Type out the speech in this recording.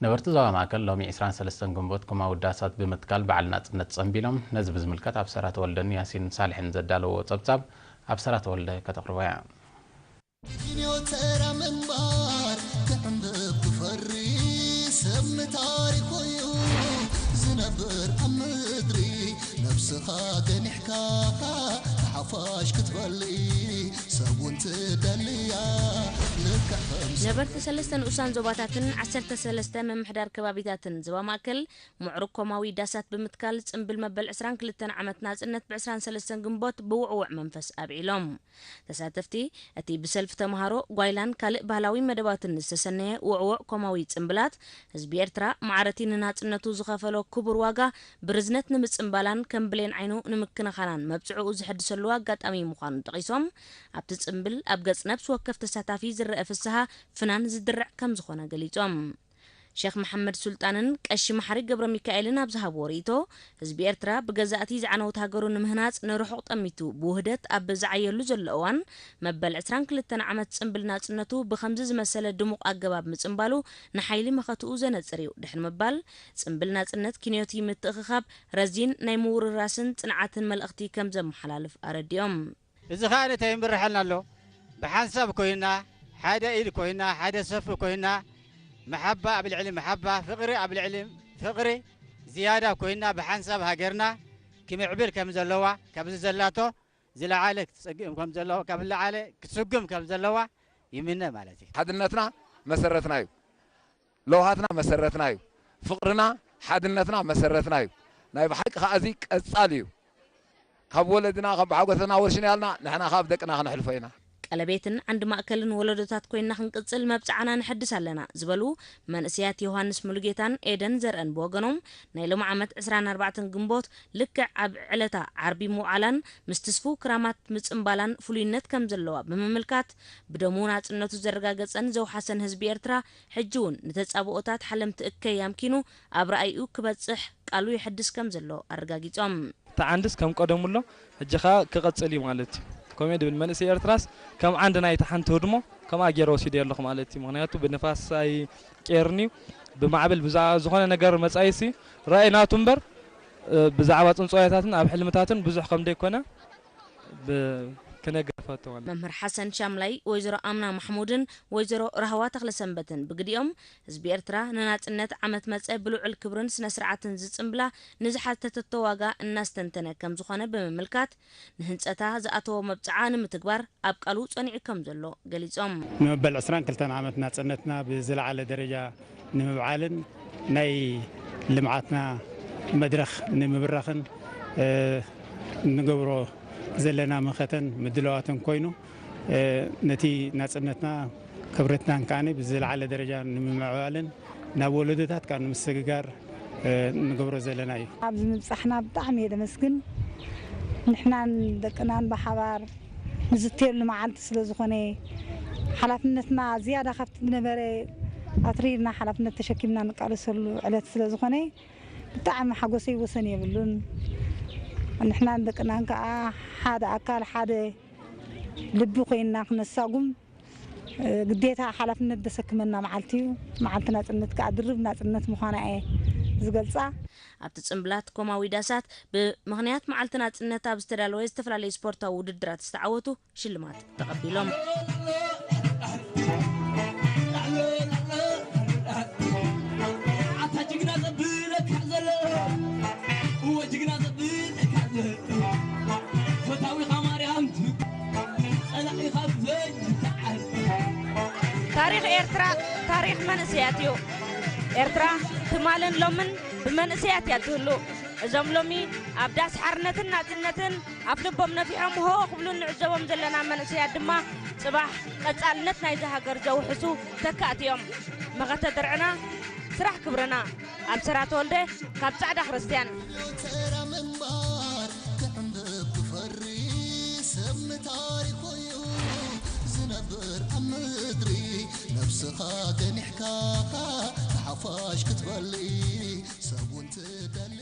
ነበርቲ ዞባ ማእከል ሎሚ ዕስራን ሰለስተን ግንቦት ኮማዊ ዳሳት ብምትካል በዓል ናጽነት ጸንቢሎም። ነዚ ብዝምልከት ኣብ ሰራ ተወልደን ያሲን ሳልሕን ዘዳለዎ ጸብጻብ ኣብ ሰራ ተወልደ ከተቕርቦ እያ። ኪንዮ ተራ ምንባር ክዕንብብ ክፈሪ ሰብ ንታሪኹ እዩ ዝነብር ኣብ ምድሪ ነብስኻ ገኒሕካ ሓፋሽ ክትበሊ ሰብ እውን ትደልያ ልክዕ ከም ሰብ ነበርቲ ሰለስተ ንኡሳን ዞባታትን ዓሰርተ ሰለስተ ምምሕዳር ከባቢታትን ዞባ ማእከል ምዕሩግ ኮማዊ ዳሳት ብምትካል ጽምብል መበል ዕስራን ክልተን ዓመት ናጽነት ብ ዕስራን ሰለስተን ግንቦት ብውዕውዕ መንፈስ ኣብዒሎም። ተሳተፍቲ እቲ ብሰልፊ ተምሃሮ፣ ጓይላን ካልእ ባህላዊ መደባትን ዝተሰነየ ውዕውዕ ኮማዊ ጽምብላት ህዝቢ ኤርትራ ማዕረቲ ንናጽነቱ ዝኸፈሎ ክቡር ዋጋ ብርዝነት ንምጽምባላን ከም ብሌን ዓይኑ ንምክንኻናን መብጽዕኡ ዘሐድሰሉ ኣጋጣሚ ምዃኑ ጠቒሶም ኣብቲ ጽምብል ኣብ ገጽ ነብሲ ወከፍ ተሳታፊ ዝረኣ ፍስሃ ፍናን ዝድርዕ ከምዝኾነ ገሊጾም። ሸኽ መሓመድ ሱልጣንን ቀሺ መሓሪ ገብረሚካኤልን ኣብ ዝሃብዎ ርእይቶ፣ ህዝቢ ኤርትራ ብገዛእቲ ዝዓነወት ሃገሩ ንምህናጽ ንርሑቕ ጠሚቱ ብውህደት ኣብ ዝዓየሉ ዘሎ እዋን፣ መበል ዕስራን ክልተን ዓመት ጽምብል ናጽነቱ ብኸምዚ ዝመሰለ ድሙቕ ኣገባብ ምጽምባሉ ንሓይሊ መኸትኡ ዘነጽር እዩ ድሕሪ ምባል፣ ጽምብል ናጽነት ኪንዮቲ ምትእኽኻብ ረዚን ናይ ምውርራስን ጽንዓትን መልእኽቲ ከም ዘመሓላልፍ ኣረዲኦም። እዚ ኸኣ እንታይ ይምርሐልና ኣሎ? ብሓንሳብ ኮይና፣ ሓደ ኢድ ኮይና፣ ሓደ ሰፍ ኮይና፣ መሓባ ኣብ ልዕሊ መሓባ፣ ፍቕሪ ኣብ ልዕሊ ፍቕሪ ዝያዳ ኮይና፣ ብሓንሳብ ሃገርና ክምዕብል ከም ዘለዋ፣ ካብዚ ዘላቶ ዝለዓለ ክትጸግም ከም ዘለዋ፣ ካብ ዝለዓለ ክትስጉም ከም ዘለዋ ይምነ ማለት እዩ። ሓድነትና መሰረትና እዩ። ለውሃትና መሰረትና እዩ። ፍቕርና ሓድነትና መሰረትና እዩ። ናይ ብሓቂ ከኣ እዚ ቀጻሊ እዩ። ካብ ወለድና ካብ ብሓጎሰና ወርሽና ያልና ንሕና ካብ ደቅና ክነሕልፎ ኢና። ቀለቤትን ዓንዲ ማእከልን ወለዶታት ኮይንና ክንቅጽል መብጽዓና ነሐድስ ኣለና ዝበሉ መንእሰያት ዮሃንስ ሙሉጌታን ኤደን ዘርአን ብወገኖም ናይ ሎሚ ዓመት ዕስራን ኣርባዕተን ግንቦት ልክዕ ኣብ ዕለታ ዓርቢ ምውዓላን ምስ ትስፉው ክራማት ምጽምባላን ፍሉይነት ከም ዘለዋ ብምምልካት ብደሙ ናጽነቱ ዘረጋገጸን ዘውሓሰን ህዝቢ ኤርትራ ሕጂ እውን ንተጻብኦታት ሓለምቲ እከይ ኣምኪኑ ኣብ ራእይኡ ክበጽሕ ቃሉ የሐድስ ከም ዘሎ ኣረጋጊጾም። እቲ ዓንድስ ከም ቀደሙ ኣሎ፣ ሕጂ ኸኣ ክቐጽል እዩ ማለት እዩ። ከምኡ ድብል መንእሰይ ኤርትራስ ከም ዓንዲ ናይቲ ሓንቲ ህድሞ ከምኣ ገይረ ወሲደዮ ኣለኹ ማለት እዩ። ምኽንያቱ ብንፋስ ኣይቀየርን እዩ፣ ብማዕበል ብዛዕባ ዝኾነ ነገር መጻኢሲ ራእይ ናቱ እምበር ብዛዕባ ጽንጽዋያታትን ኣብ ሕልምታትን ብዙሕ ከም ደይኮነ ክነግር ፈትወን። መምህር ሓሰን ሻምላይ፣ ወይዘሮ ኣምና ማሕሙድን ወይዘሮ ራህዋ ተኽለሰንበትን ብግዲኦም፣ ህዝቢ ኤርትራ ንናጽነት ዓመት መጸ ብልዑል ክብርን ስነ-ስርዓትን ዝጽንብላ ንዝሓተተቶ ዋጋ እናስተንተነ ከም ዝኾነ ብምምልካት፣ ንህንጸታ ዝኣተዎ መብጽዓ ንምትግባር ኣብ ቃሉ ጸኒዑ ከም ዘሎ ገሊጾም። ንመበል ዕስራን ክልተን ዓመት ናጽነትና ብዝለዓለ ደረጃ ንምብዓልን ናይ ልምዓትና መድረኽ ንምብራኽን ንገብሮ ዘለና መኸተን ምድላዋትን ኮይኑ ነቲ ናጽነትና ክብረትናን ከኣ ብዝለዓለ ደረጃ ንምምዕባልን ናብ ወለዶታት ከኣ ንምስግጋር ንገብሮ ዘለና እዩ። ኣብዚ ምብጻሕና ብጣዕሚ እየ ደመስግን። ንሕናን ደቅናን ብሓባር ንዝትየሉ መዓልቲ ስለ ዝኾነ ሓላፍነትና ዝያዳ ካብቲ ዝነበረ ኣትሪርና ሓላፍነት ተሸኪምና ንቃለሰሉ ዕለት ስለ ዝኾነ ብጣዕሚ ሓጎሰይ ወሰን የብሉን። ንሕናን ደቅናን ከኣ ሓደ ኣካል ሓደ ልቢ ኮይንና ክነሳጉም ግዴታ ሓላፍነት ዘሰክመና መዓልቲ እዩ። መዓልቲ ናጽነት ከኣ ድርብ ናጽነት ምዃና እየ ዝገልጻ። ኣብቲ ጽምብላት ኮማዊ ዳሳት ብምኽንያት መዓልቲ ናጽነት ኣብ ዝተዳለወ ዝተፈላለዩ ስፖርታዊ ውድድራት ዝተዓወቱ ሽልማት ተቐቢሎም። ታሪኽ ኤርትራ ታሪኽ መንእሰያት እዩ። ኤርትራ ትማልን ሎምን ብመንእሰያት እያ ትህሉ። እዞም ሎሚ ኣብ ዳስ ሓርነትን ናጽነትን ኣፍ ልቦም ነፊሖም ሆ ክብሉ እንዕዘቦም ዘለና መንእሰያት ድማ ጽባሕ ቀጻልነት ናይዛ ሃገር ዘውሕሱ ተካእቲ እዮም። መኸተ ድርዕና ስራሕ ክብርና። ኣብሰራ ተወልደ ካብ ጻዕዳ ክርስትያን። ተራ ምንባር ክዕንብብ ክፈሪ ሰብ ንታሪኹ እዩ ዝነብር ኣብ ምድሪ ነብስኻ ገኒሕካ ንሓፋሽ ክትበሊ ሰብ እውን ትደሊ።